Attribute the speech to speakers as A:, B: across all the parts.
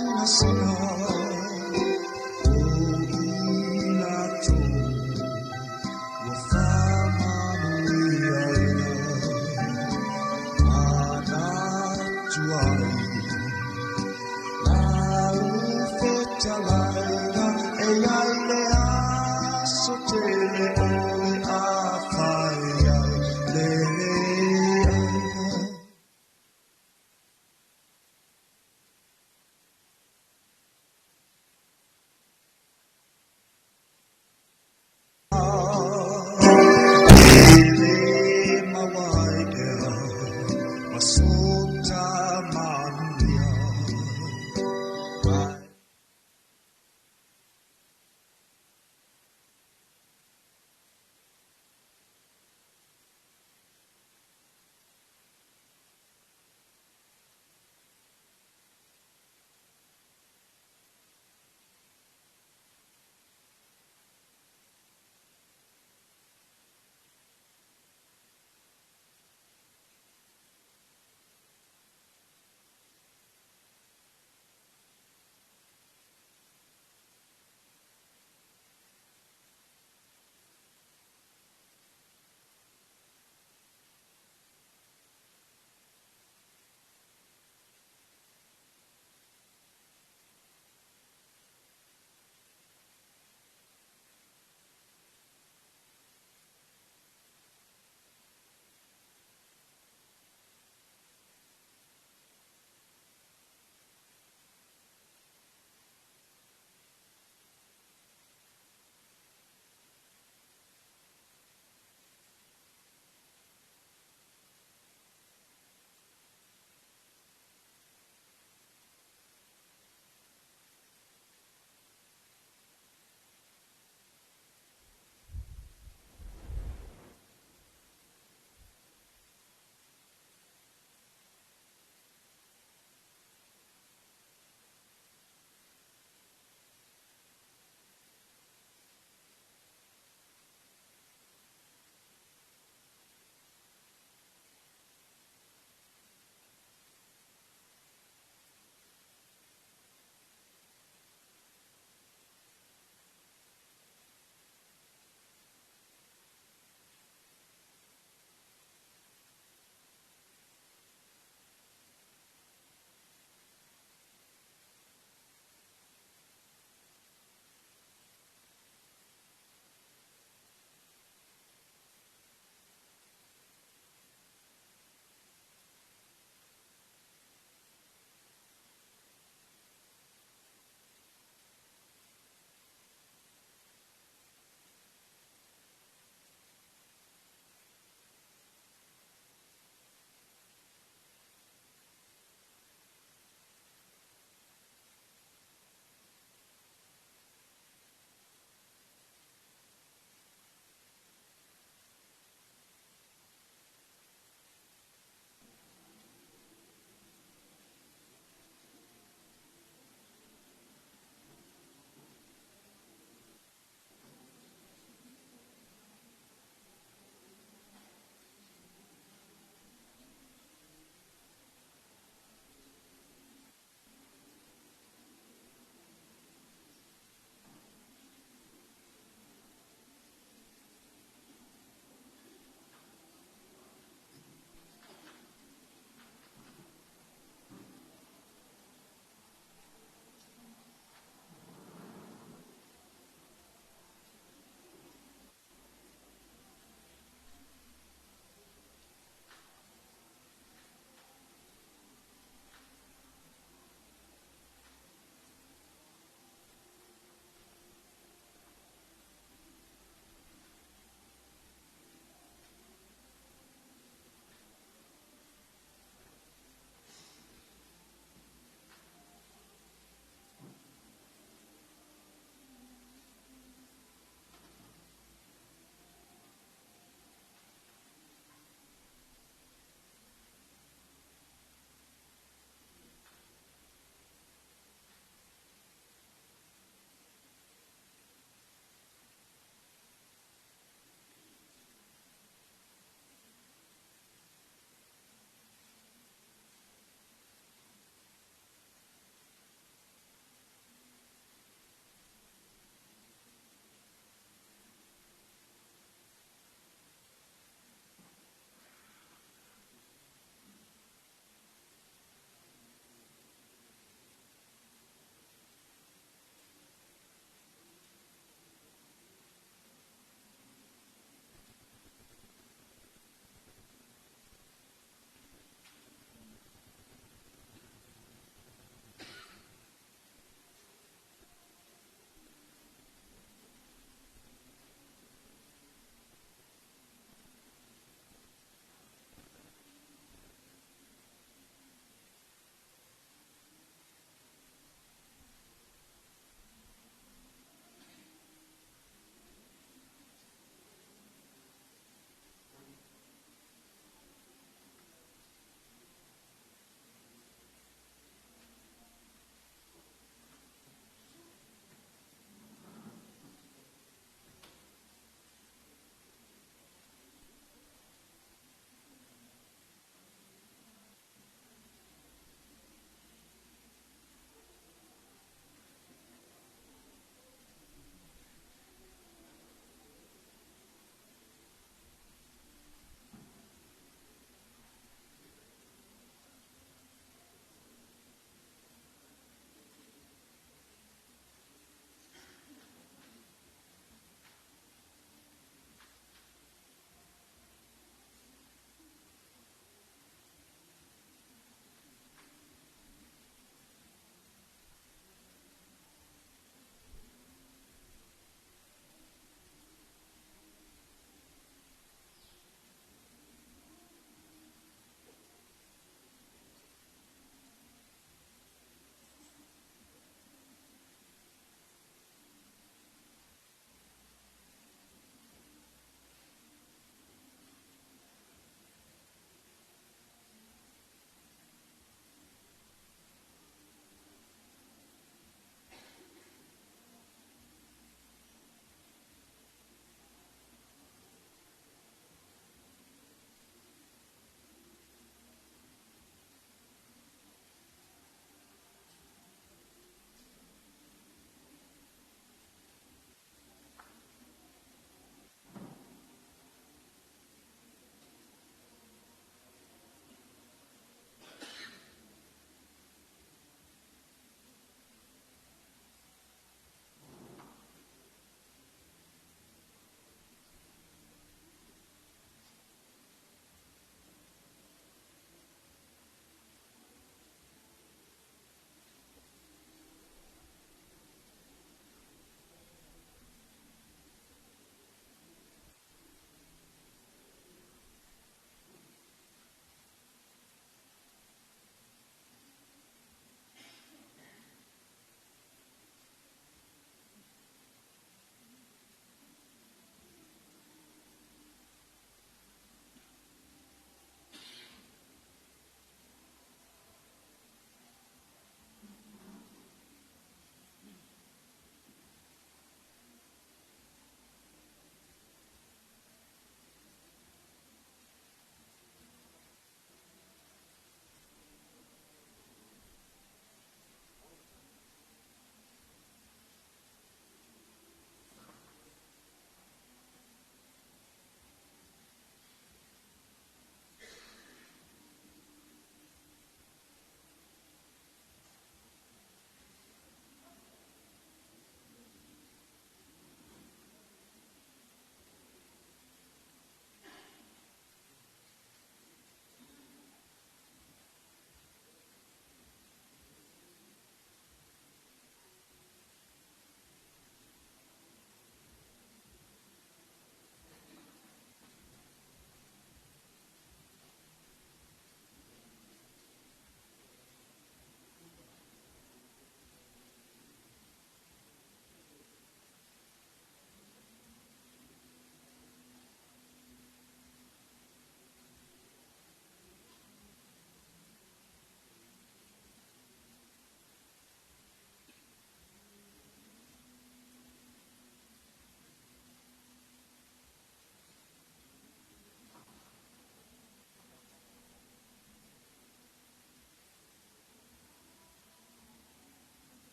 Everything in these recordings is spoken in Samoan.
A: Sinasina o i latou ua faamanuiaina, manatu ai lau fetalaiga e i ai le aso tele o le a fai ai lenei aiga.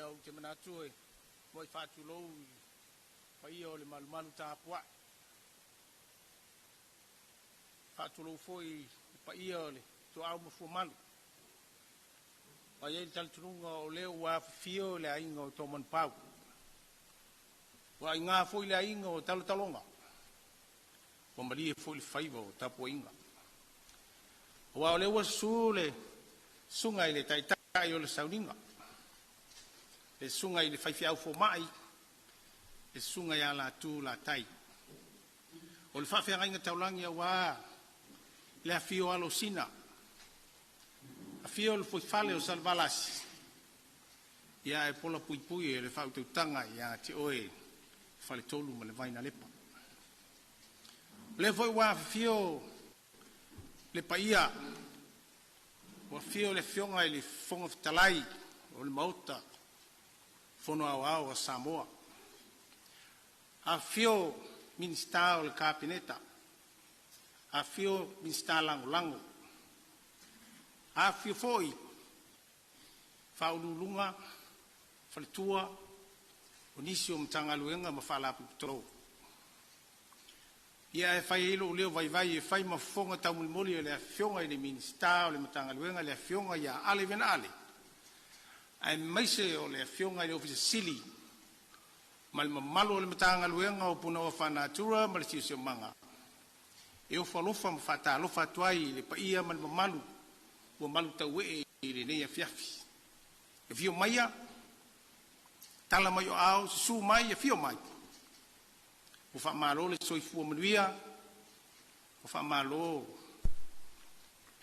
B: Ia, ou te manatu e muai faatulou i le paia o le malumalu tapuai, faatulou foi i le paia o le Ituau ma Fuamalu. Aua e i ai le talitonuga o lea ua afifio le aiga o Tomanupau, ua aina foi le aiga o Talotaloga, ua malie foi le faiva o Tapuaiga. Aua o lea ua susu le susuga i le Taitai o le Sauniga, le susuga i le Faifeau Fomai, le susuga ia Latu Latai. O le faafeagaiga taulagi aua le afio o Alosina, afio le fuaifale o Salevalasi, ae pola puipui le faautautaga ia te oe Faletolu ma le Vainalepa. O lea foi ua afifio le paia, ua afio le Afioga i le Fofoga Fetalai o le Maota Fono Aoao a Samoa, afifio Minisita o le Kapeneta, afifio Minisita Lagolago, afifio foi Faauluuluga, faletua o nisi o Matagaluega ma Faalapotopotoga a le Malo. Ia ae fai ai lou leo vaivai e fai ma fofoga taumolimoli o le Afioga i le Minisita o le Matagaluega le Afioga ia Ale Vena Ale, aemaise o le Afioga i le Ofisa Sili ma le mamalu o le Matagaluega o Punaoa Faalenatura ma le Siosiomaga, e ofo alofa ma faatalofa atu ai i le paia ma le mamalu ua malutauee i lenei afiafi. Afio maia, tala mai o aao, susu mai, afio mai, ua faamalo le soifua manuia, ua faamalo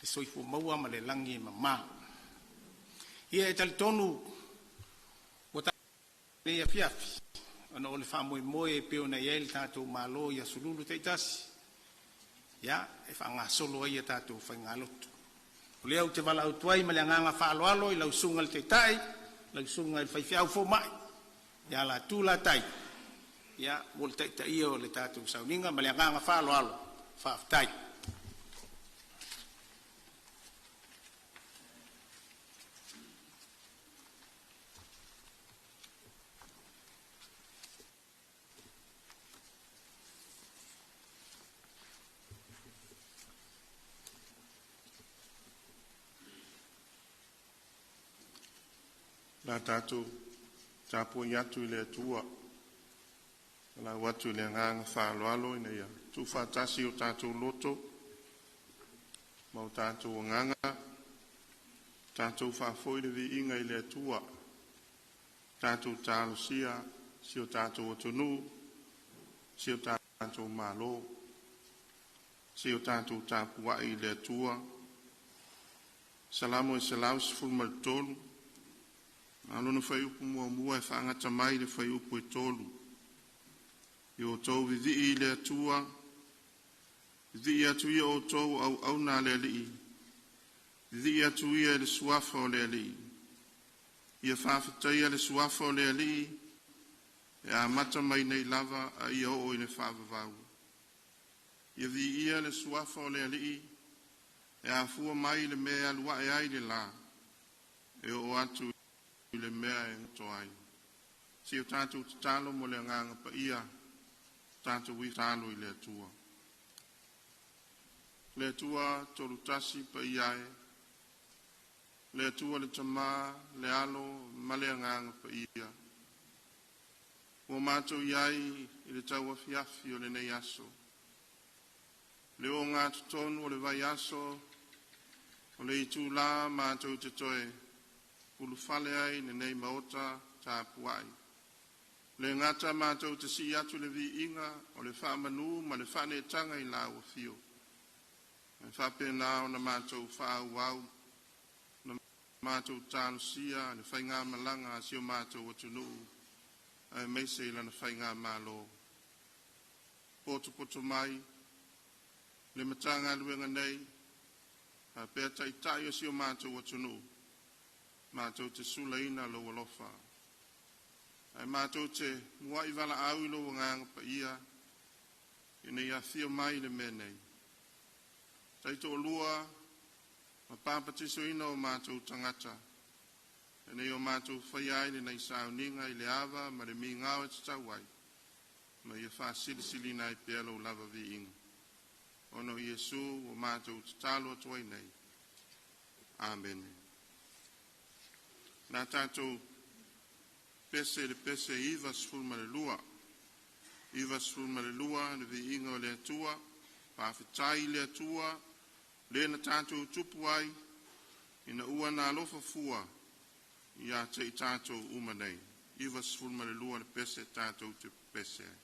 B: le soifua maua ma le lagi e mama. Ia e talitonu ua tatou mafuta i lenei afiafi ona o le faamoemoe e pei ona i ai le tatou Malo i aso Lulu taitasi, ia, e faagasolo ai a tatou faigalotu. O lea ou te valaau atu ai ma le agaga faaaloalo i lau Susuga i le Taitai, lau Susuga i le Faifeau Fomai ia Latu Latai mo le taitaia o le tatou sauniga. Ma le agaga faaaloalo, faafetai.
C: O le a tatou tapuai atu i le Atua e valaau atu i le agaga faaaloalo ina ia tuufaatasi o tatou loto ma o tatou agaga, tatou faafoi le viiga i le Atua, tatou talosia si o tatou atunuu, si o tatou Malo. Se i o tatou tapuai i le Atua. Salamo 113, a o lona fuaiupu 1 e faagata mai i le fuaiupu e 3. Ia outou vivii i le Atua, vivii atu ia outou o auauna a le Alii, vivii atu ia i le suafa o le Alii. Ia faafetaia le suafa o le Alii e amata mai nei lava a ia oo i le faavavau. Ia viia le suafa o le Alii e afua mai le mea e alu ae ai le la e oo atu i le mea e goto ai. Se i o tatou tatalo mo le agaga paia, tatou i talo i le Atua. Le Atua tolu tasi paia e, le Atua le Tama, le Alo ma le Agaga Paia, ua matou i ai i le tauafiafi o lenei aso, le ogatotonu o le vaiaso o le itula matou te toe ulufale ai i lenei maota tapuai. Le gata matou te sii atu le viiga o le faamanu ma le faaneetaga i lau afio, ae faapena ona matou faaauau ona matou talosia le faigamalaga a si o matou atunuu aemaise i lana faigamalo. Potopoto mai le Matagaluega nei faapea Taitai o si o matou atunuu, matou te sulaina lou alofa, ae matou te muai valaau i lou Agaga Paia ina ia afio mai i le mea nei. Taitoalua ma papatisoina o matou tagata Ina ia o matou faia ai lenei sauniga i le ava ma le migao e tatau ai, ma ia faasilisilina ai pea lou lava viiga. Ona o Iesu ua matou tatalo atu ai nei. Amene. Na tatou pese le pese 92. 92 le viiga o le Atua, faafetai i le Atua, le na tatou tupu ai, ina ua na alofa fua ia te i tatou uma nei. 92 le pese tatou te pese ai.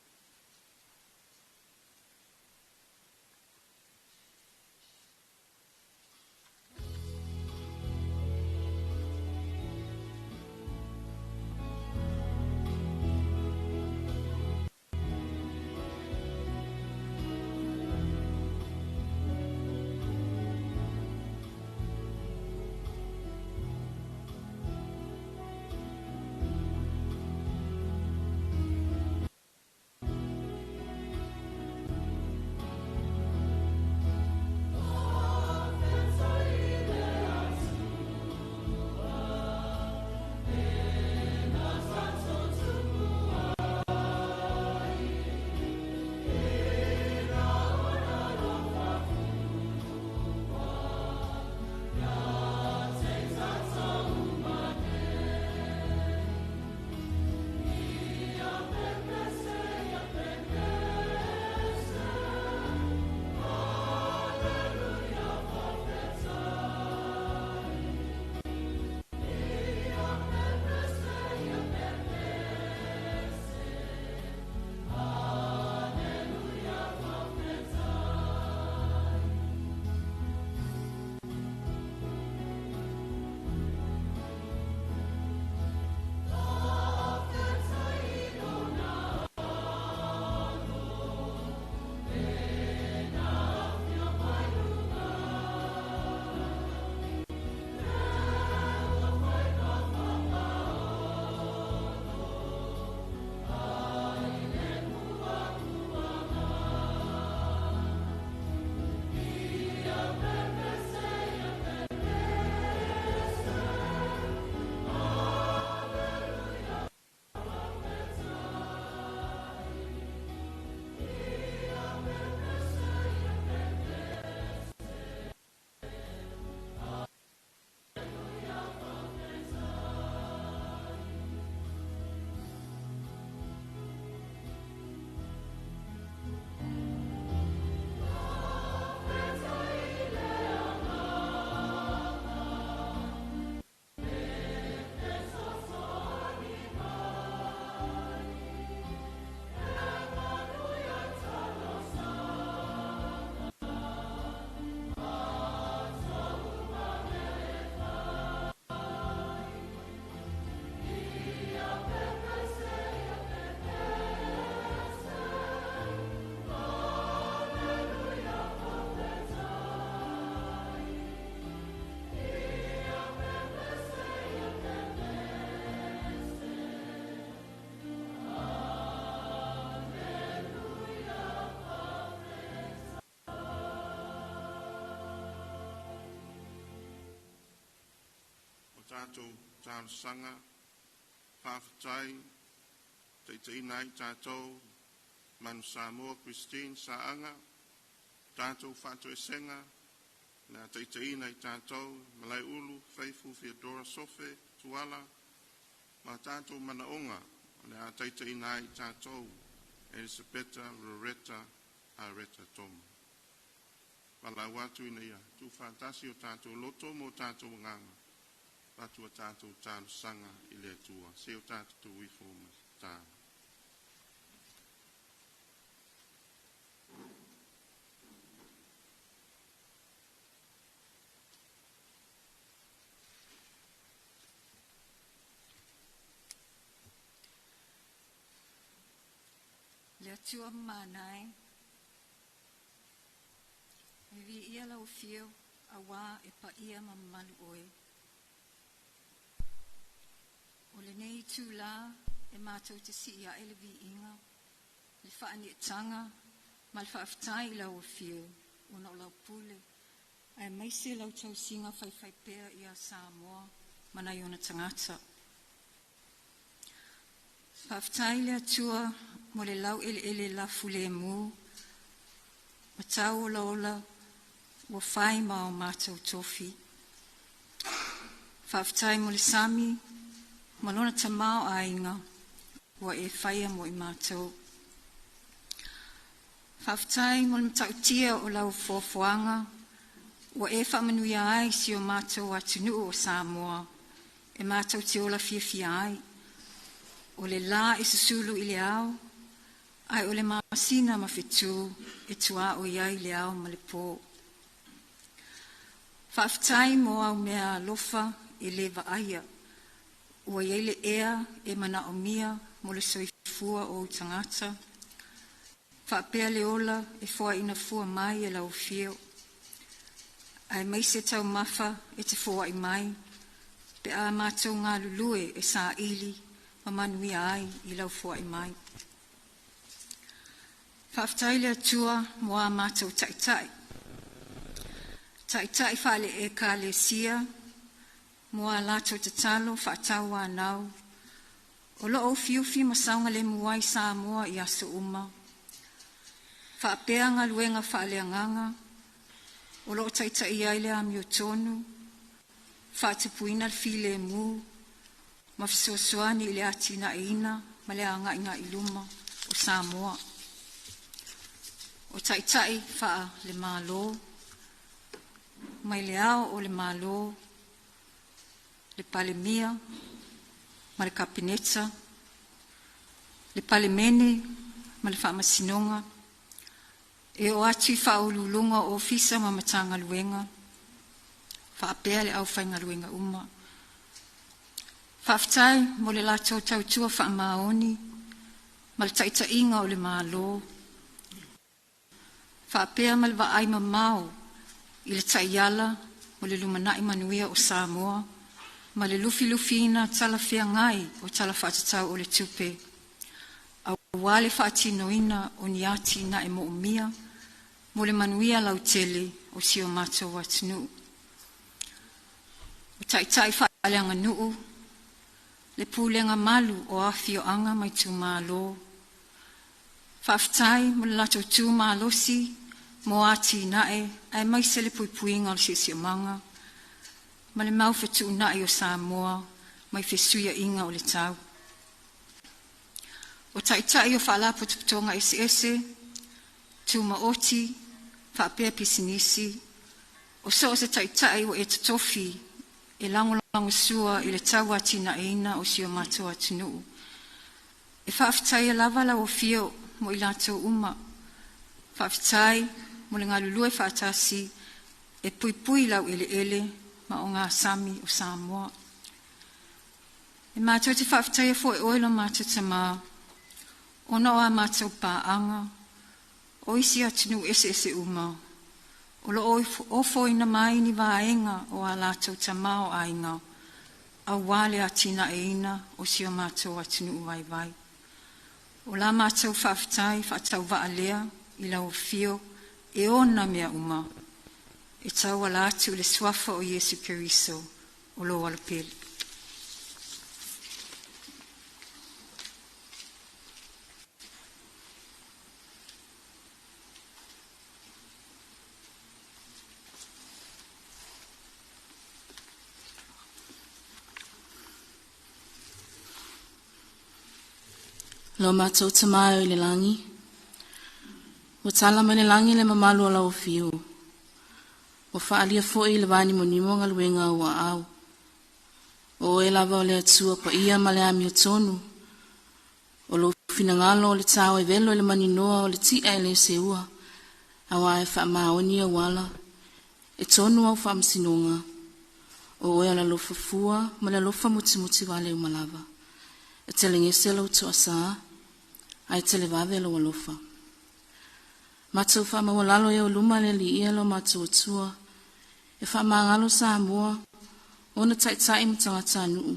C: Tatou talosaga faafetai taitaiina ai tatou Manu Samoa Christine Saaga, tatou faatoesega na taitaiina i tatou Malaeulu Faithful Theodora Sofe Tuala, ma tatou manaoga o le a taitaiina ai tatou Elisapeta Loretta Areta Toma. Valaau atu ina ia tuufaatasi o tatou loto mo tatou agaga, avatu a tatou talosaga i le Atua. Se o tatou ifo ma tatalo.
D: Le Atua mamana e, e viia lau afio auā e paia ma mamalu oe. O lenei itulā e matou te sii ae le viiga, le faanietaga ma le faafetai i lau afio ona o lau pule, aemaise lau tausiga faifaipea ia Samoa ma nai ona tagata. Faafetai le Atua mo le laueleele lafulemu ma tauolaola ua fai ma o matou tofi. Faafetai mo le sami ma lona tamaoaiga ua e faia mo i matou. Faafetai mo le matautia o lau foafoaga ua e faamanuia ai si o matou atunuu o Samoa e matou te ola fiafia ai. O le la e susulu i le ao, ae o le masina ma fetu e tuaoi ai le ao ma le po. Faafetai mo au mea alofa e le vaaia, ua iai le ea e manaomia mo le soifua o ou tagata, faapea le ola e foaina fua mai e lau afio, aemaise taumafa e te foai mai pe a matou galulue e saili ma manuia ai i lau foai mai. Faafetai le Atua mo a matou taitai, taitai faale-Ekalesia mo a latou tatalo faatauanau o lo o ufiufi ma saogalemu ai Samoa i aso uma, faapea galuega faaleagaga o lo o taitaia ai le amiotonu, faatupuina le filemu ma fesoasoani i le atinaeina ma le agaigai i luma o Samoa. O taitai faale-Malo, mai le Ao o le Malo, le Palemia ma le Kapeneta, le Palemene ma le Faamasinoga, e oo atu i Faauluuluga o Ofisa ma Matagaluega, faapea le aufaigaluega uma. Faafetai mo le latou tautua faamaoni ma le taitaiga o le Malo, faapea ma le vaai mamao i le taiala mo le lumanai manuia o Samoa ma le lufilufiina talafeagai o Tala Faatatau o le Tupe, aua le faatinoina o ni atinae moomia mo le manuia lautele o si o matou atunuu. O taitai faaleaganuu, le pulega malu o afioaga ma itumalo, faafetai mo le latou tu malosi mo atinae aemaise le puipuiga o le siosiomaga ma le mau fetuunai o Samoa mai fesuiaiga o le tau. O taitai o faalapotopotoga eseese, tumaoti, faapea pisinisi, o so o se taitai ua e totofi e lagolagosua i le tauatinaeina o si o matou atunuu. E faafetaia lava lau afio mo i latou uma. Faafetai mo le galulue faatasi e puipui laueleele ma ogasami o Samoa. E matou te faafetaia foi oe lo matou Tamā, ona o a matou paaga, o isi atunuu eseese uma, o lo o ofoina mai ni vaega o a latou tamaoaiga aua le atinaeina o si o matou atunuu vaivai. O la matou faafetai faatauvaa lea i lau afio e ona mea uma, e tauala atu i le suafa o Iesu Keriso o lou Alo pele.
E: Lo matou Tamā e oi le lagi, ua tala mai le lagi le mamalu o lau afio, ua faaalia foi i le vanimonimo galuega a ou aao. O oe lava o le Atua paia ma le amiotonu, o lou finagalo o le tao e velo i le maninoa o le ti'a e le seua, auā e faamaoni ou ala, e tonu au faamasinoga, o oe o le alofa fua ma le alofa mutimuti vale uma lava. E telegese lou toasā, ae televave lou alofa. Matou faamaualalo i ou luma le Alii e lo matou Atua, e faamagalo Samoa, ona taitai ma tagatanuu,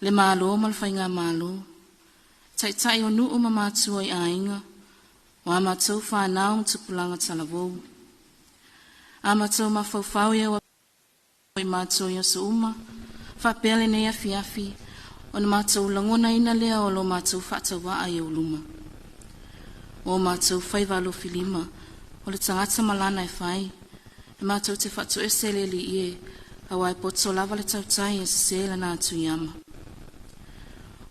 E: le Malo ma le Faigamalo, taitai o nuu ma matua i aiga, o a matou whānau ma tupulaga talavou. A matou mafaufau ia i matou i aso uma, Faapea lenei afiafi, ona matou lagonaina lea o lo matou faatauaa i ou luma. O matou faiva alofilima, o le tagata ma lana e fai, e matou te faatoese le Alii e, auā e poto lava le tautai e sesē lana atu iama.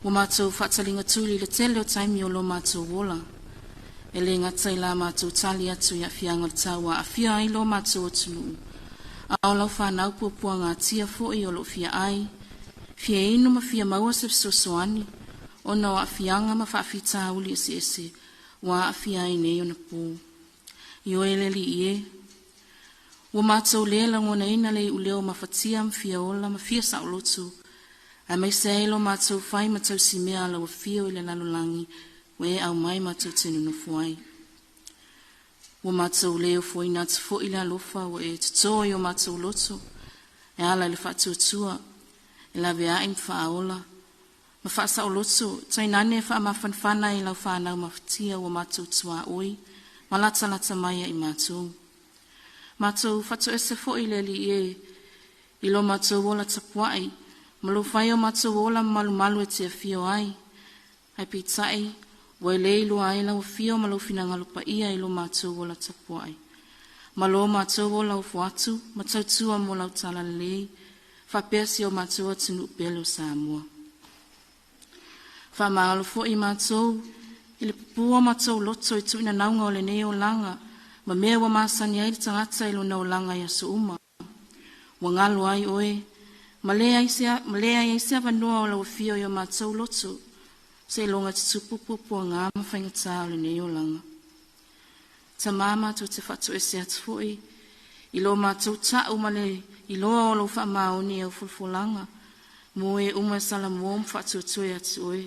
E: Ua matou faataligatuli i le tele o taimi o lo matou ola, e lē gata i la matou tali atu i aafiaga o le tau ua aafia ai lo matou atunuu, a o lau fanau puapuagatia foi o loo fia ai, fia inu ma fia maua se fesoasoani, ona o aafiaga ma faafitauli eseese ua aafia ai nei ona pō. Ioe le Alii e, ua matou le lagonaina le iuleo mafatia ma fia ola ma fia saoloto, aemaise ai lo matou fai ma tausimea a lau afio i le lalolagi ua e aumai matou te nonofo ai. Ua matou le ofoina atu foi le alofa ua e totō i o matou loto, e ala i le faatuatua, e laveai ma faaola, ma faasaoloto, tainane e faamafanafana i lau fanau mafatia ua matou tuaoi ma latalata mai ia i matou. Matou faatoese foi le Alii e i lo matou ola tapuai, ma lou fai o matou ola ma malumalu e te afio ai, ae peitai ua e le iloa ai lau afio ma lou finagalo paia i lo matou ola tapuai, ma lo matou ola ofo atu ma tautua mo lau talalelei, faapea si o matou atunuu pele o Samoa. Faamagalo foi matou i le pupua o matou loto i tuuinanauga o lenei olaga, ma mea ua masani ai le tagata i lona olaga i aso uma, ua galo ai oe, ma leai ai se avanoa o lau afio i o matou loto, seiloga tutupu puapuaga ma faigata o lenei olaga. Tamā, matou te faatoese atu foi i lo matou taʻu ma le iloa o lou faamaoni i au folafolaga mo e uma e salamua ma faatuatua ia te oe.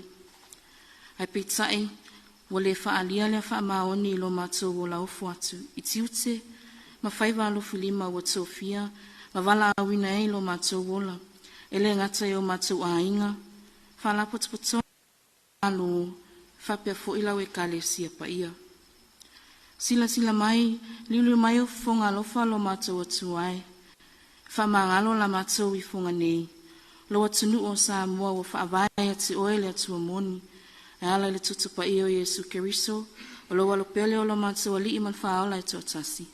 E: Ae peitai, ua le faaalia lea faamaoni i lo matou ola ofo atu i tiute ma faiva alofilima ua tofia ma valaauina ai lo matou ola, e lē gata i o matou aiga, faalapotopotoga malo, faapea foi lau Ekalesia paia. Silasila mai, liuliu mai au fofoga alofa lo matou Atua e, faamagalo la matou ifoga nei, lou atunuu o Samoa ua faavae ia te oe le Atua moni, e ala i le toto paia o Iesu Keriso, o lou alo pele o lo matou Alii ma le Faaola e toatasi.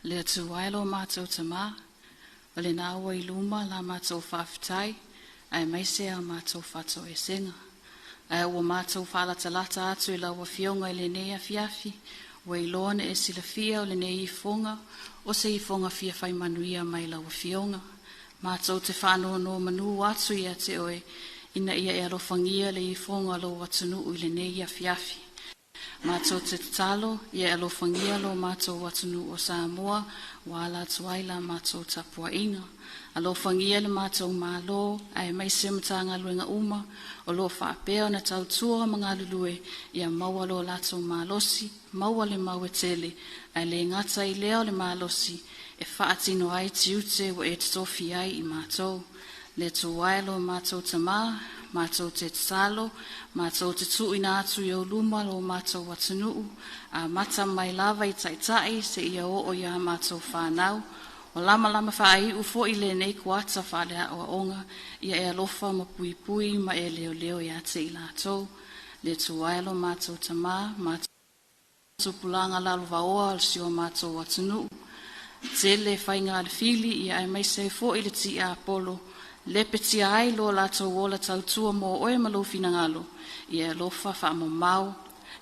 F: Le Atua e lo matou Tamā, o lena ua i luma la matou faafetai, aemaise a matou faatoesega. Ae ua matou faalatalata atu i lau afioga i lenei afiafi, ua iloa na e silafia o lenei ifoga, o se ifoga fia faimanuia mai lau afioga. Matou te faanonomanu atu ia te oe, ina ia e alofagia le ifoga o lou atunuu i lenei afiafi. Matou te tatalo, ia e alofagia lo matou atunuu o Samoa, ua ala atu ai la matou tapuaiga. Alofagia le matou Malo, aemaise Matagaluega uma, o lo o faapea ona tautua ma galulue, ia maua lo latou malosi, maua le mau e tele, ae le gata i lea o le malosi, e faatino ai tiute ua e totofi ai i matou. Le Atua e lo matou Tamā, matou te tatalo, matou te tuuina atu i ou luma lo matou atunuu, amata mai lava i taitai seia oo ia matou fanau, o lamalama faaiu foi lenei kuata faaleaoaoga, ia e alofa ma puipui ma e leoleo ia te i latou. Le Atua e lo matou Tamā, matou pulaga lalovaoa o si o matou atunuu, tele faiga a le fili, ia aemaise ai foi le tiapolo, lepetia ai lo latou ola tautua mo oe ma lou finagalo, ia alofa faamamao,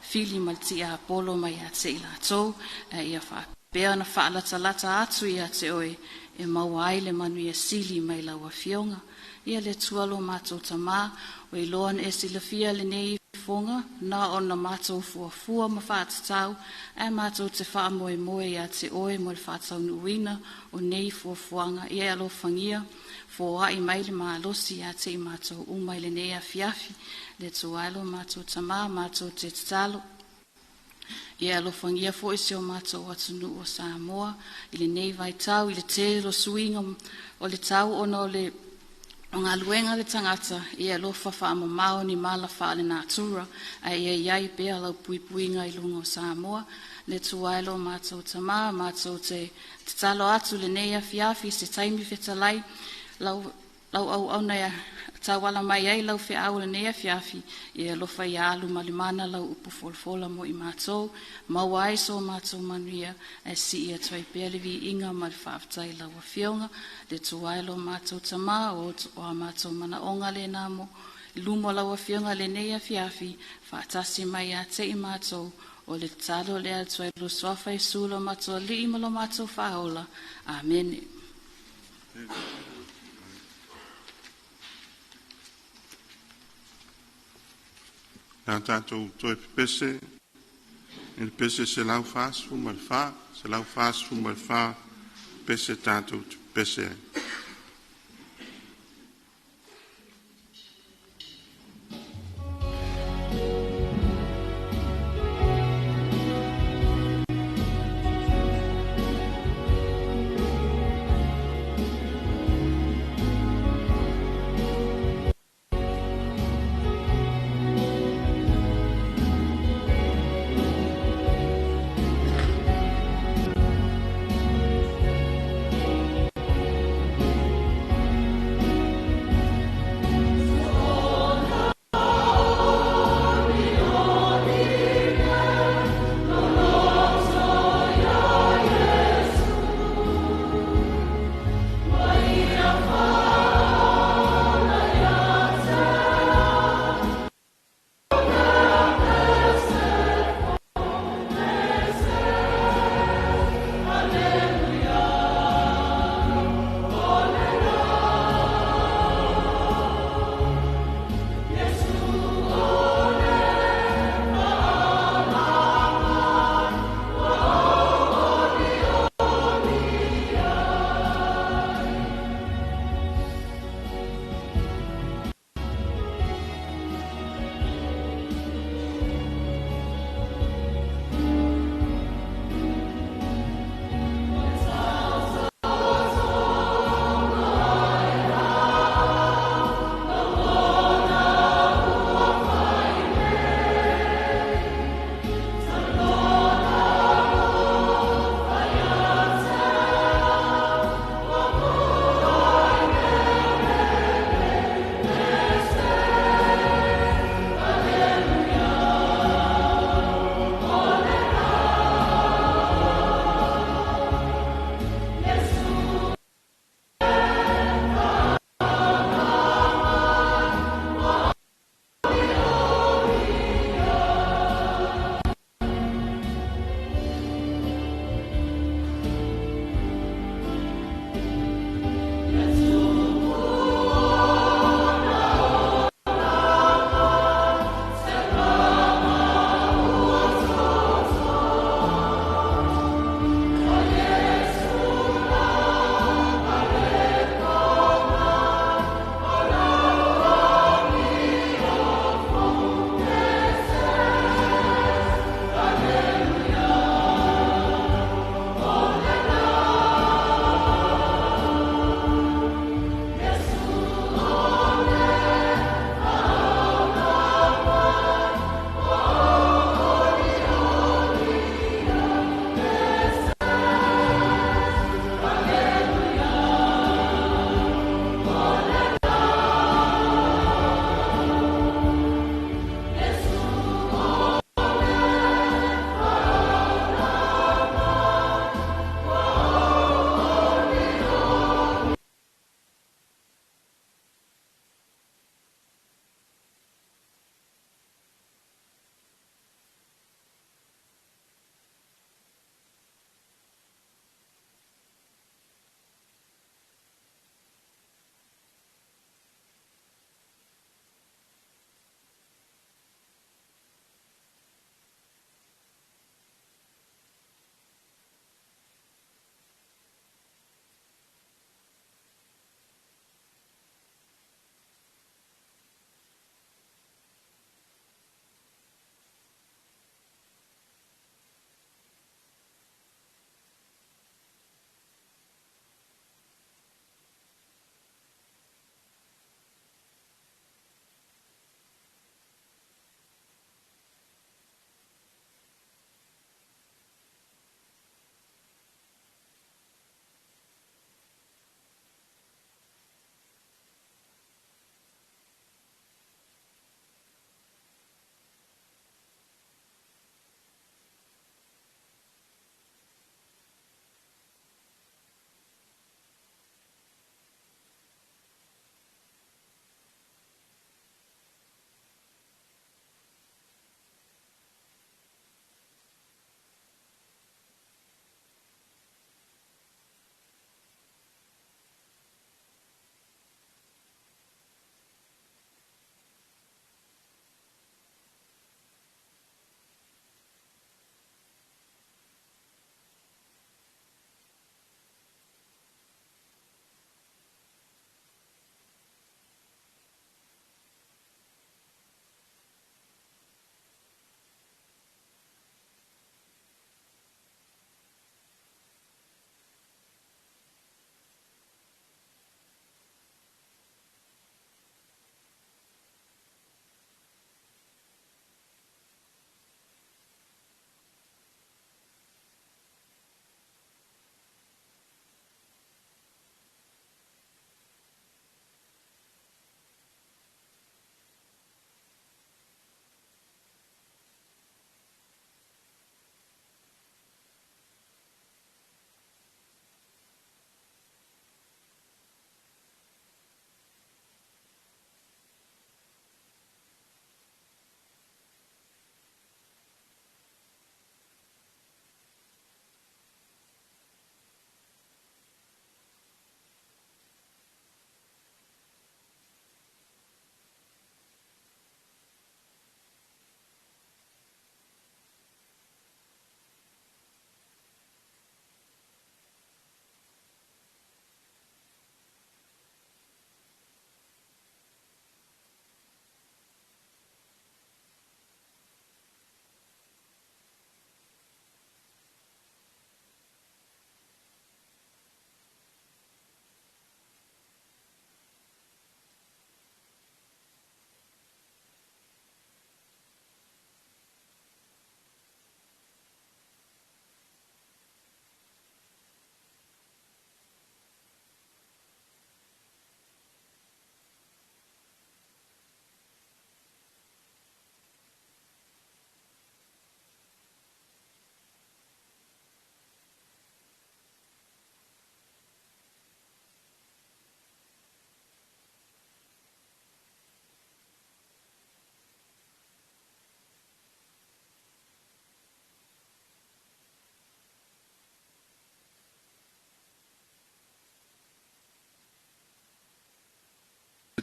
F: fili ma le tiapolo mai ia te i latou, ae ia faapea ona faalatalata atu ia te oe, e maua ai le manuia sili mai lau afioga. Ia le Atua lo matou Tamā, ua iloa na e silafia lenei ifoga, na ona matou fuafua ma faatatau, ae matou te faamoemoe ia te oe mo le faataunuuina o nei fuafuaga, ia e alofagia, foai mai le malosi ia te i matou uma i lenei afiafi. Le Atua e lo matou Tamā, matou te tatalo, ia alofagia foi si o matou atunuu o Samoa i lenei vaitau i le tele o suiga o le tau ona o le O galuega le tagata ia alofa faamamao ni mala faalenatura ae ia iai pea lau puipuiga i luga o Samoa. Le Atua e lo matou Tamā, matou te tatalo atu lenei afiafi i se taimi fetalai lau lau auauna e tauala mai ai lau feau lenei afiafi, ia alofa ia alu ma le mana lau upu folafola mo i matou, maua ai so matou manuia, ae sii atu ai pea le viiga ma le faafetai i lau Afioga. Le Atua e lo matou Tamā, o a matou manaoga lena mo i luma o lau Afioga lenei afiafi, faatasi mai ia te i matou, o le tatalo lea atu ai lo suafa Iesu lo matou Alii ma lo matou Faaola. Amene.
C: Na tātou toe pepese i le pese 144, 144 pese tātou te pepese ai.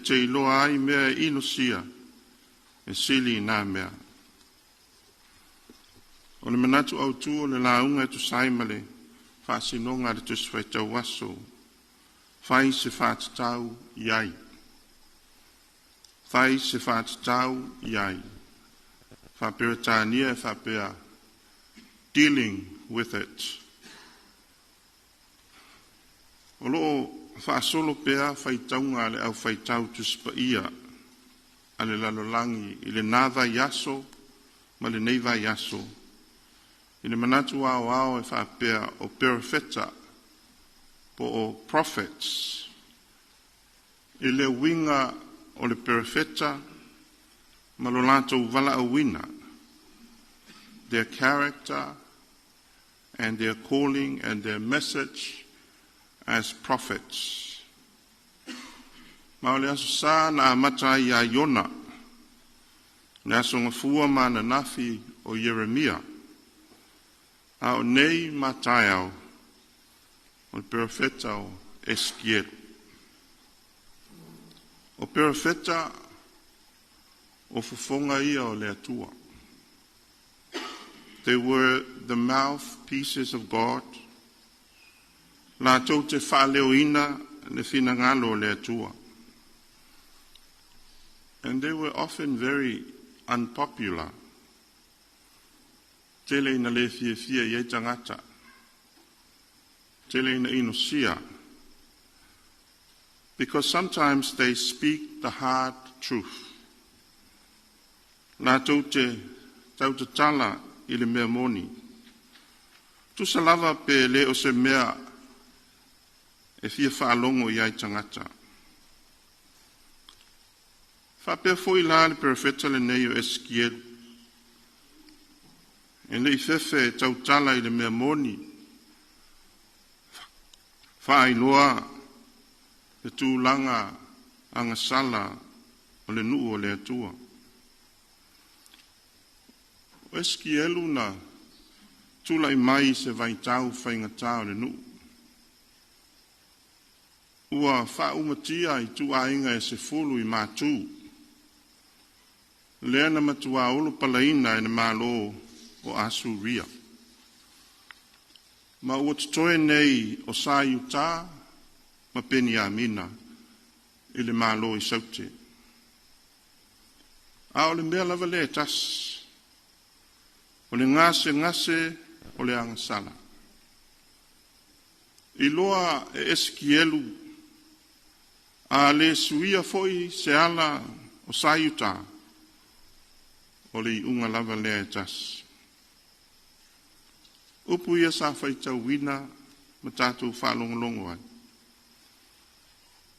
C: te iloa ai mea e inosia e sili i nā mea. O le manatu autū o le lauga e tusa ai ma le faasinoga a le Tusi Faitau Aso, fai se faatatau i ai. Fai se faatatau i ai. Faaperetania e faapea, dealing with it. O loo faasolo pea faitauga a le aufaitau Tusi Paia a le lalolagi i lena vaiaso ma lenei vaiaso, i le manatu aoao e faapea o perofeta po o prophets, i le uiga o le perofeta ma lo latou valaauina, their character and their calling and their message as prophets. Ma o le Aso Sa na amata ai ia Iona, le Aso Gafua ma ananafi o Ieremia, a o nei ma taeao o le perofeta o Esikielu. O perofeta o fofoga ia o le Atua. They were the mouthpieces of God. Latou te faaleoina le finagalo o le Atua. And they were often very unpopular. Tele ina le fiafia i ai tagata. Tele ina inosia. Because sometimes they speak the hard truth. Latou te tautatala i le mea moni. Tusa lava pe le o se mea e fia faalogo i ai tagata. Faapea foi la le perofeta lenei o Esikielu. E le i fefe e tautala i le mea moni, faailoa le tulaga agasala o le nuu o le Atua. O Esikielu na tulai mai i se vaitau faigata o le nuu. Ua faaumatia ituaiga e 10 i Matu, lea na matuā olopalaina e le Malo o Asuria. Ma ua totoe nei o Sa Iutā ma Peniamina i le Malo i Saute. A o le mea lava lea e tasi, o le gasegase o le agasala. Iloa e Esikielu a le suia foi se ala o Sa Iutā, o le iuga lava lea e tasi. Upu ia sa faitauina ma tatou faalogologo ai.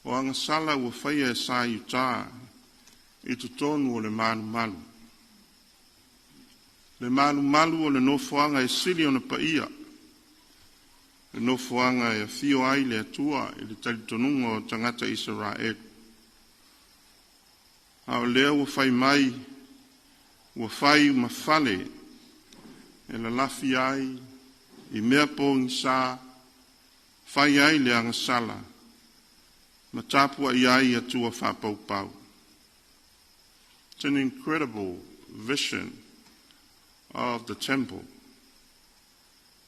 C: O agasala ua faia e Sa Iutā i totonu o le malumalu. Le malumalu o le nofoaga e sili ona paia, le nofoaga e afio ai le Atua i le talitonuga o tagata Isaraelu. A o lea ua fai mai, ua fai ma fale e lalafi ai i mea pogisa, fai ai le agasala, ma tapuai ai atua faapaupau. It's an incredible vision of the temple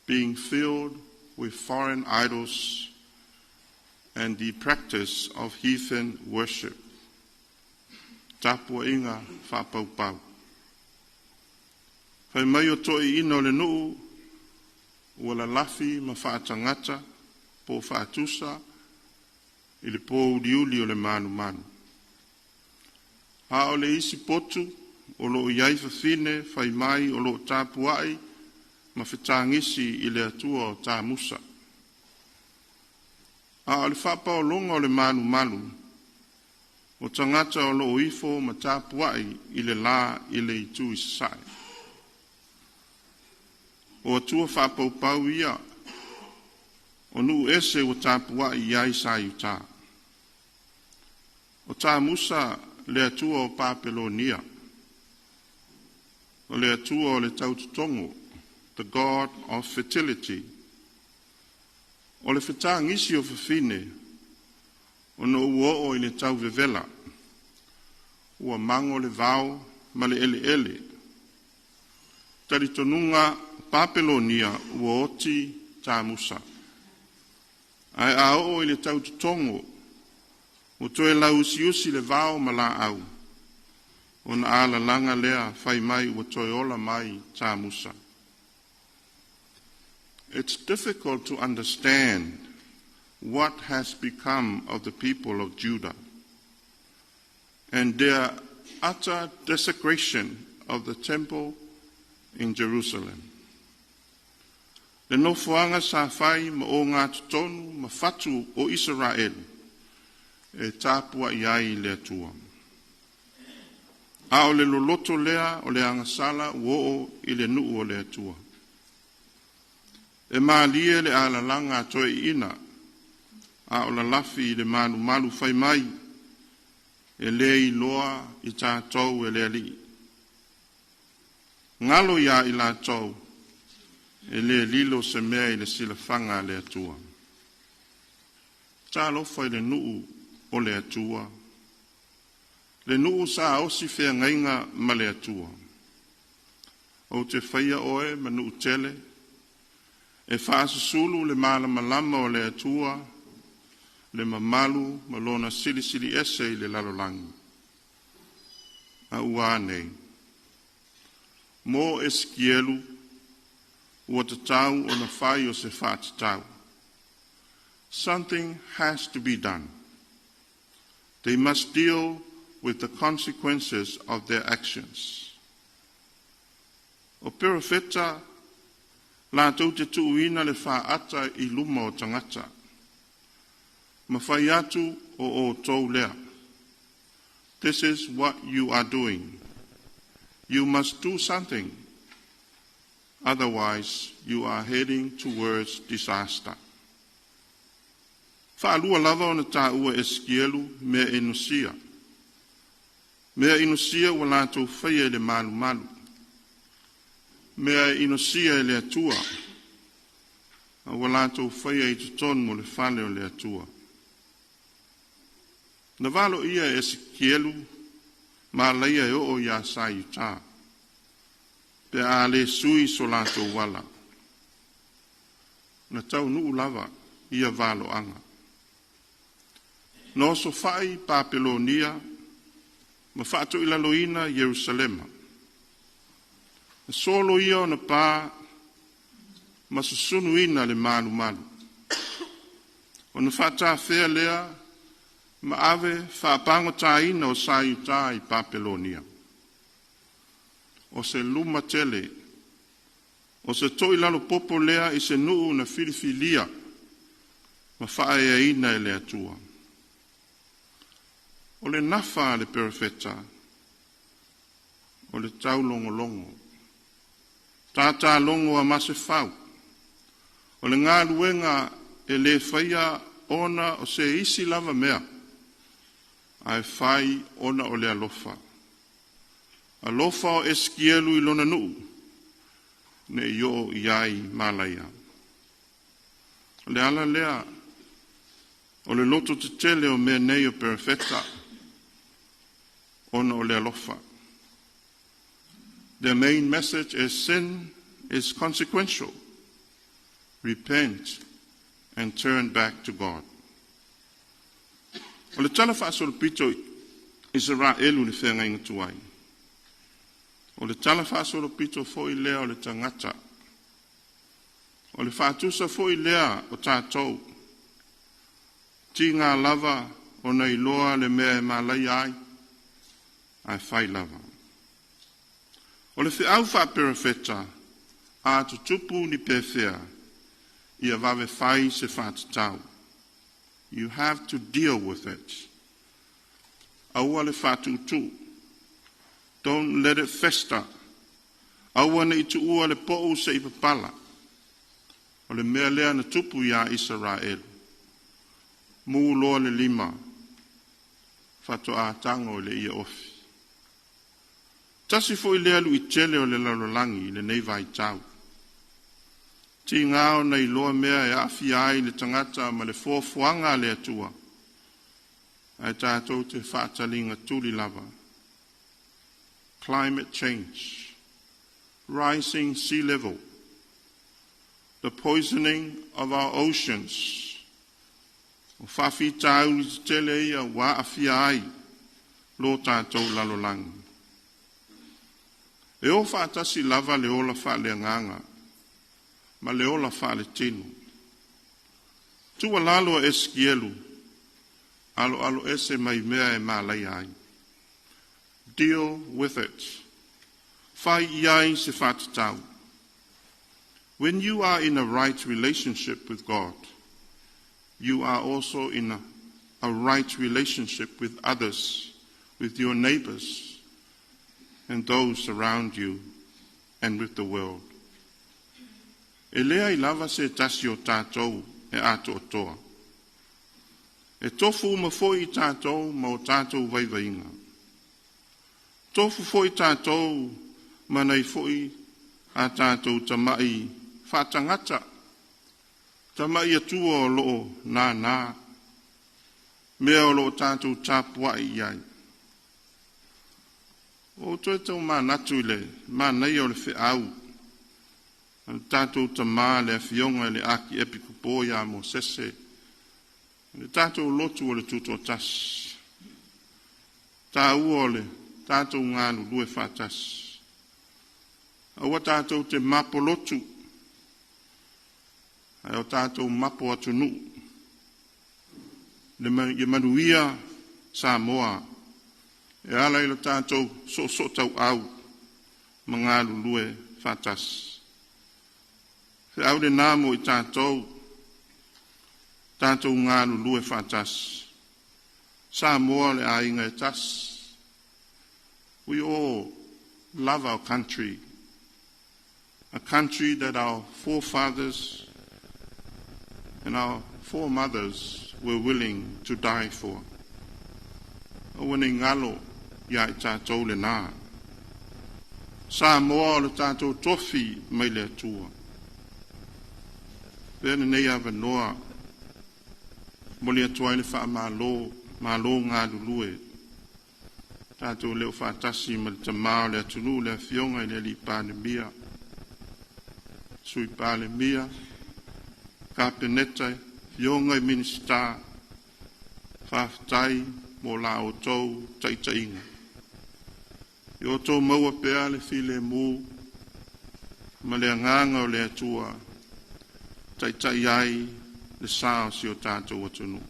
C: being filled with foreign idols and the practice of heathen worship. Tapuaiga faapaupau. Fai mai o toeaiina o le nuu ua lalafi ma faatagata po faatusa i le pōuliuli o le malumalu. A o le isi potu o loo i ai fafine fai mai o loo tapuai ma fetagisi i le atua o Tamusa. A o le faapaologa o le malumalu o tagata o loo ifo ma tapuai i le la i le itu i sasae. O atua faapaupau ia o nuu ese ua tapuai i ai Sa Iutā. O Tamusa le atua o Papelonia, o le atua o le tautotogo, the god of fertility. O le fetagisi o fafine ona ua oo i le tauvevela. Ua mago le vao ma le eleele. Talitonuga Papelonia ua oti tamusa. Ae a oo i le tautotogo, ua toe lauusiusi le vao ma laau, ona alalaga lea fai mai ua toe ola mai tamusa. It's difficult to understand what has become of the people of Judah and their utter desecration of the temple in Jerusalem. Le nofoaga sa fai ma o gatotonu ma fatu o Isaraelu e tapuai ai le Atua. A o le loloto lea o le agasala ua oo i le nuu o le Atua. E malie le alalaga a toeaiina, a o lalafi i le malumalu fai mai, e le iloa i tatou e le Alii. Galo ia i latou, e le lilo se mea i le silafaga a le Atua. Talofa i le nuu o le Atua, le nuu sa osi feagaiga ma le Atua. Ou te faia oe ma nuu tele, e faasusulu le malamalama o le Atua, le mamalu ma lona silisili ese i le lalolagi. A ua a nei? Mo Esikielu, ua tatau ona fai o se faatatau. Something has to be done. They must deal with the consequences of their actions. O perofeta latou te tuuina le faata i luma o tagata. Ma fai atu o outou lea. This is what you are doing. You must do something. Otherwise, you are heading towards disaster. Faalua lava ona taua Esikielu mea inosia. Mea inosia ua latou faia i le malumalu. Mea inosia e le Atua. A ua latou faia i totonu o le fale o le Atua. Na valo ia e Esikielu ma laia e oo ia sa Iuta. Pe a le sui so latou ala. Na taunuu lava ia valoaga. Na osofai Papelonia ma faatoilaloina Ierusalema. Na solo ia ona pa ma susunuina le malumalu. Ona faatafea lea ma ave faapagotaina o sa Iuta i Papelonia. O se luma tele, o se toilalo popo lea i se nuu na filifilia ma faaeaina e le Atua. O le nafa a le perofeta, o le taulogologo. Tātālogo a masefau. O le galuega e le faia ona o se isi lava mea, ae fai ona o le alofa. Alofa o Esikielu i lona nuu, ne i oo i ai malaia. O le ala lea, o le loto tetele o mea nei o perofeta, ona o le alofa. The main message is sin is consequential. Repent and turn back to God. O le tala faasolopito Isaraelu le feagaiga tuai. O le tala faasolopito foi lea o le tagata. O le faatusa foi lea o tatou. Tiga lava ona iloa le mea e malaia ai, ae fai lava. O le feau faaperofeta, a tutupu ni pefea, ia vave fai se faatatau. You have to deal with it. Aua le faatutu. Don't let it fester. Aua ne i tuua le pou se i papala. O le mea lea na tupu ia Israel. Mu loa le lima. Faatoa tago i le ia ofi. Tasi foi lea luitele o le lalolagi i lenei vaitau. Tiga ona iloa mea e aafia ai le tagata ma le foafoaga a le Atua. Ae tatou te faataliga tuli lava. Climate change, rising sea level, the poisoning of our oceans. O faafitauli tetele ia ua aafia ai lo tatou lalolagi. E o faatasi lava le ola faaleagaga ma le ola faaletino. Tuualalo a Esikielu, aloalo ese mai mea e malaia ai. Deal with it. Fai i ai se faatatau. When you are in a right relationship with God, you are also in a right relationship with others, with your neighbors, and those around you, and with the world. E leai lava se tasi o tatou e atoatoa. E tofu uma foi i tatou ma o tatou vaivaiga. Tofu foi tatou ma nai foi a tatou tama'i faatagata. Tama'i Atua o loo nānā. Mea o loo tatou tapuai i ai. O toe tau manatu i le manaia o le feau a le tatou tamā le afioga i le Akiepikopo ia Mosese. Le tatou lotu o le tutoatasi. Taua o le tatou galulue faatasi. Aua tatou te mapo lotu, ae o tatou mapo atunuu. Le ia manuia Samoa, e ala i le tatou soosoo tauau ma galulue faatasi. Feau lenā mo i tatou, tatou galulue faatasi. Samoa le aiga e tasi. We all love our country, a country that our forefathers and our foremothers were willing to die for. Aua ne i galo ia i tatou lenā. Samoa o le tatou tofi mai le Atua. Pea lenei avanoa, momoli atu ai le faamalo, malo galulue. Tatou le o faatasi ma le tamā o le atunuu le afioga i le alii Palemia, Sui Palemia, Kapeneta, afioga i Minisita, faafetai mo la outou taitaiga. I outou maua pea le filemu ma le agaga o le Atua, taitai ai le sa o si o tatou atunuu.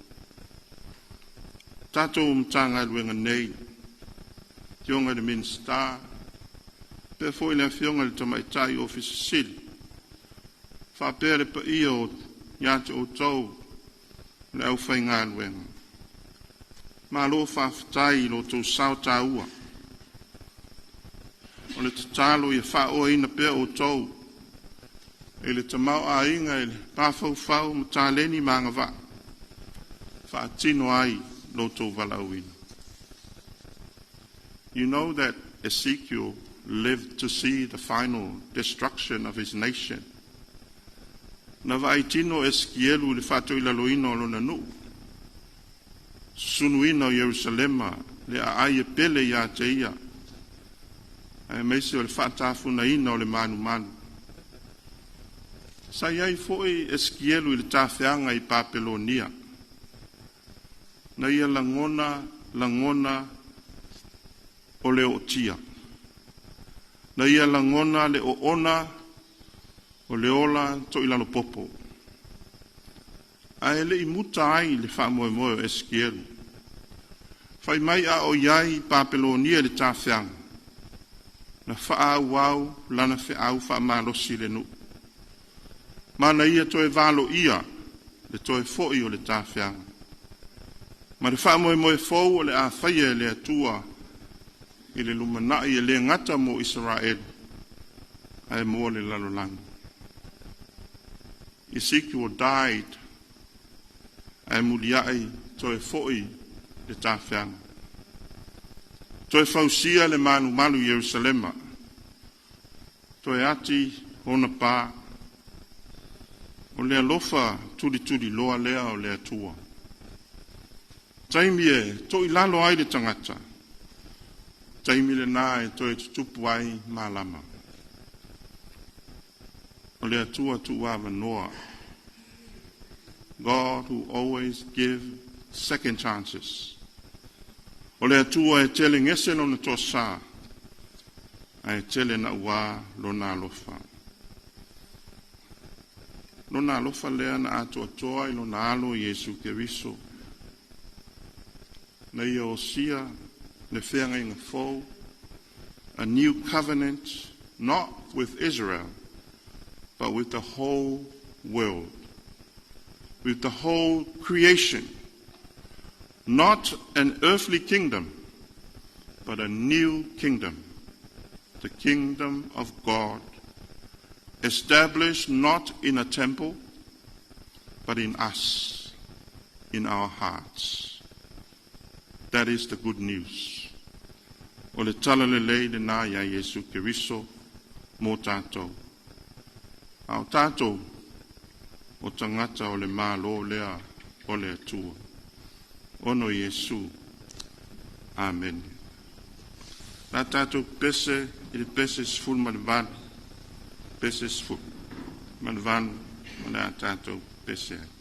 C: Tatou Matagaluega nei, afioga i le Minisita, pea foi le afioga i le Tamaitai Ofisa Sili, faapea le paia o ia te outou le aufaigaluega. Malo faafetai i lo outou sao taua. O le tatalo ia faaoaina pea outou i le tamaoaiga i le mafaufau ma taleni ma agavaa, faatino ai lo outou valaauina. You know that Ezekiel lived to see the final destruction of his nation. Na vaai tino Esikielu i le faatoilaloina o lona nuu. Sunuina o Ierusalema le aai e pele ia te ia. Aemaise o le faatafunaina o le manumanu. Sa i ai foi Esikielu i le tafeaga i Papelonia. Na ia lagona, lagona o le ootia. Na ia lagona le oona o le ola toilalopopo. Ae le i muta ai le faamoemoe o Esikielu. Fai mai a o i ai i Papelonia le tafeaga. Na faaauau lana feau faamalosi le nuu. Ma na ia toe valoia le toe foi o le tafeaga. Ma le faamoemoe fou o le a faia e le Atua i le lumanai e le gata mo Israeli, ae mo le lalolagi. Ezekiel died, ae muliai toe foi le tafeaga. Toe fausia le malumalu i Ierusalema. Toe ati ona pa. O le alofa tulituli loa lea o le Atua. Taimi e toilalo ai le tagata. Taimi lena e toe tutupu ai malama. O le Atua tuuavanoa. God who always give second chances. O le Atua e tele gese lona toasā, ae tele naʻauā lona alofa. Lona alofa lea na atoatoa i lona alo Iesu Keriso. Na ia osia le feagaiga fou, a new covenant, not with Israel, but with the whole world, with the whole creation. Not an earthly kingdom, but a new kingdom, the kingdom of God, established not in a temple, but in us, in our hearts. That is the good news. O le tala lelei lena ia Iesu Keriso mo tatou. A o tatou, o tagata o le Malo lea o le Atua. Ona o Iesu. Amene. La tatou pese i le pese 18. Pese 18 o le a tatou pese ai.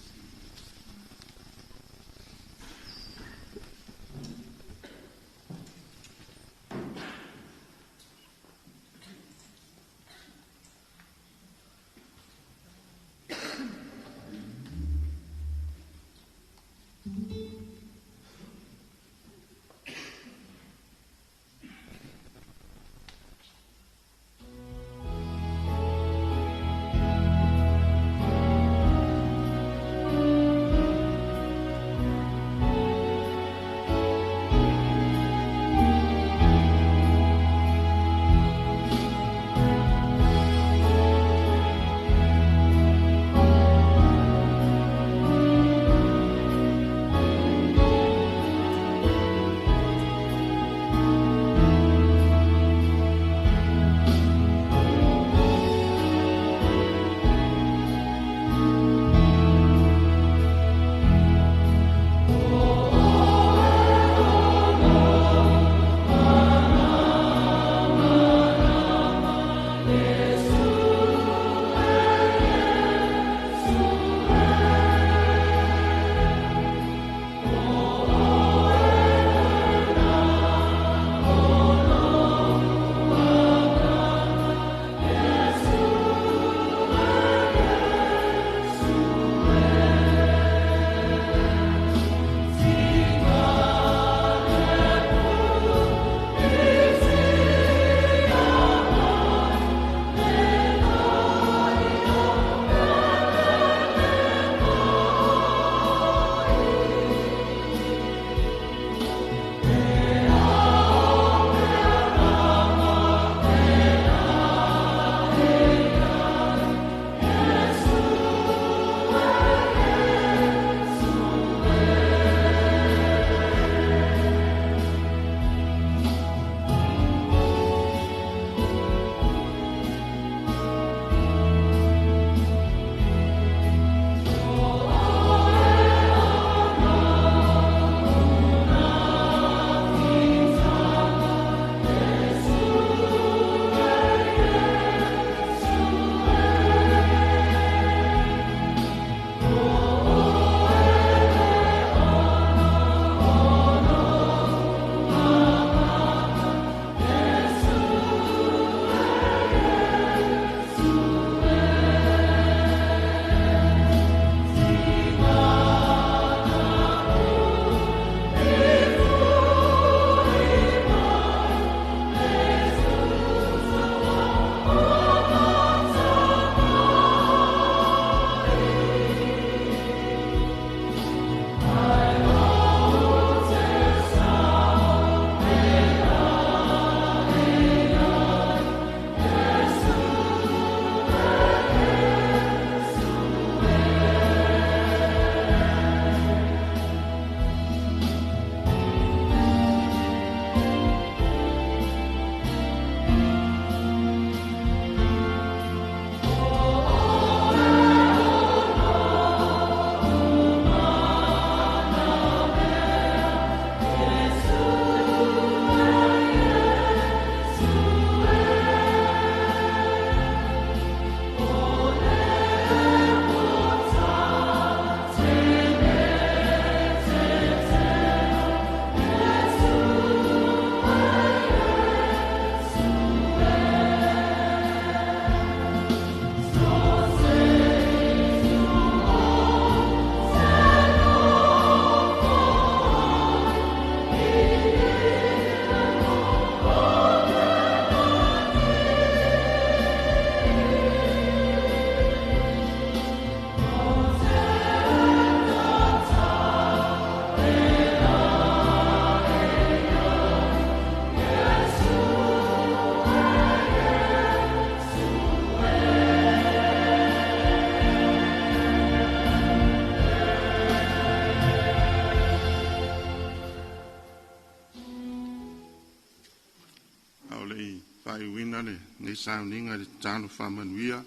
C: faaiuina lenei sauniga i le tatalo faamanuia,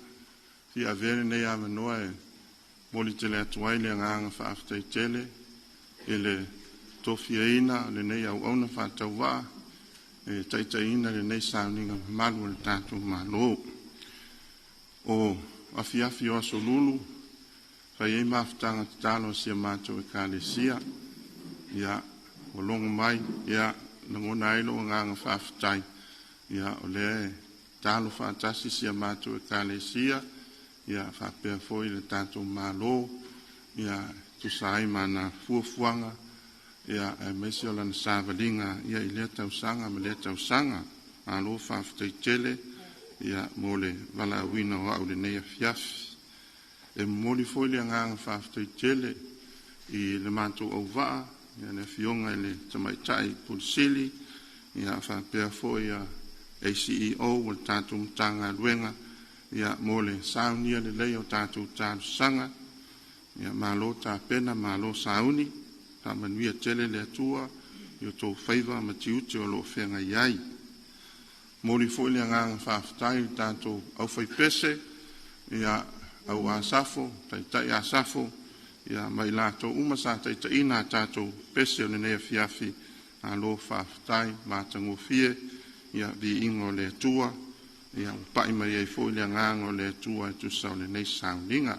C: fia avea lenei avanoa e momoli tele atu ai le agaga faafetai tele i le tofiaina o lenei auauna faatauvaa e taitaiina lenei sauniga mamalu o le tatou Malo. O afiafi o Aso Lulu, fai ai mafutaga tatalo a si a matou Ekalesia. Ia, ua logo mai, ia, lagona ai lou agaga faafetai, ia, o lea e talo faatasi si a matou Ekalesia, ia, faapea foi le tatou Malo, ia, tusa ai ma ana fuafuaga, ia, aemaise o lana savaliga, ia, i lea tausaga ma lea tausaga. Malo faafetai tele, ia, mo le valaauina o au i lenei afiafi. E momoli foi le agaga faafetai tele i le matou auvaa, ia, le afioga i le Tamaitai Pule Sili, ia, faapea foi ia ACEO o le tatou Matagaluega, ia, mo le saunia lelei o tatou talosaga. Ia, malo tapena, malo sauni, faamanuia tele le Atua i o outou faiva ma tiute o lo o feagai ai. Momoli foi le agaga faafetai i le tatou aufaipese, ia, au Asafo, Taitai Asafo, ia, ma i latou uma sa taitaiina a tatou pese o lenei afiafi, malo faafetai, matagofie, ia, viiga o le Atua, ia, ua pai mai ai foi le agaga o le Atua e tusa o lenei sauniga.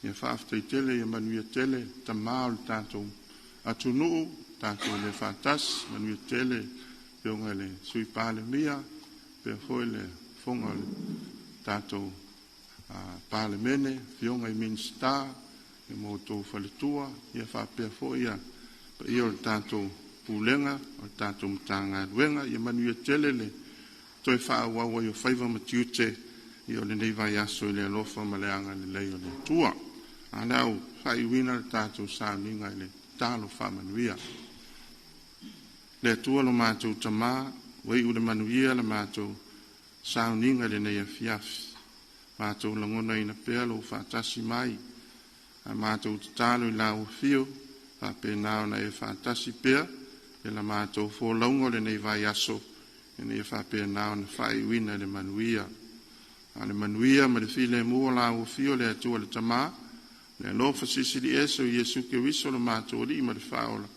C: Ia faafetai tele, ia manuia tele tama o le tatou atunuu, tatou le faatasi, manuia tele afioga i le Sui Palemia, faapea foi le fofoga o le tatou Palemene, afioga i Minisita, ia ma outou faletua, ia faapea foi ia paia o le tatou Pulega o le tatou Matagaluega. Ia manuia tele le toe faaauau ai o faiva ma tiute ia o lenei vaiaso i le alofa ma le agalelei o le Atua. A o le a ou faaiuina le tatou sauniga i le tatalo faamanuia. Le Atua lo matou Tamā, ua iu i le manuia le matou sauniga i lenei afiafi. Matou lagonaina pea lou faatasi mai. A matou tatalo i lau afio, faapena ona e faatasi pea i la matou folauga o lenei vaiaso, ina ia faapena ona faaiuina i le manuia. A o le manuia ma le filemu o lau afio le Atua le Tamā, le alofa silisili ese o Iesu Keriso lo matou Alii ma le Faaola,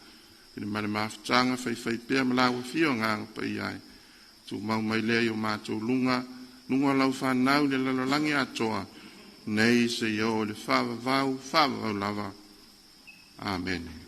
C: i le ma le mafutaga faifaipea ma lau afio Agaga Paia ai, tumau mai lea i o matou luga, luga o lau fanau i le lalolagi atoa, nei seia oo i le faavavau, faavavau lava. Amene.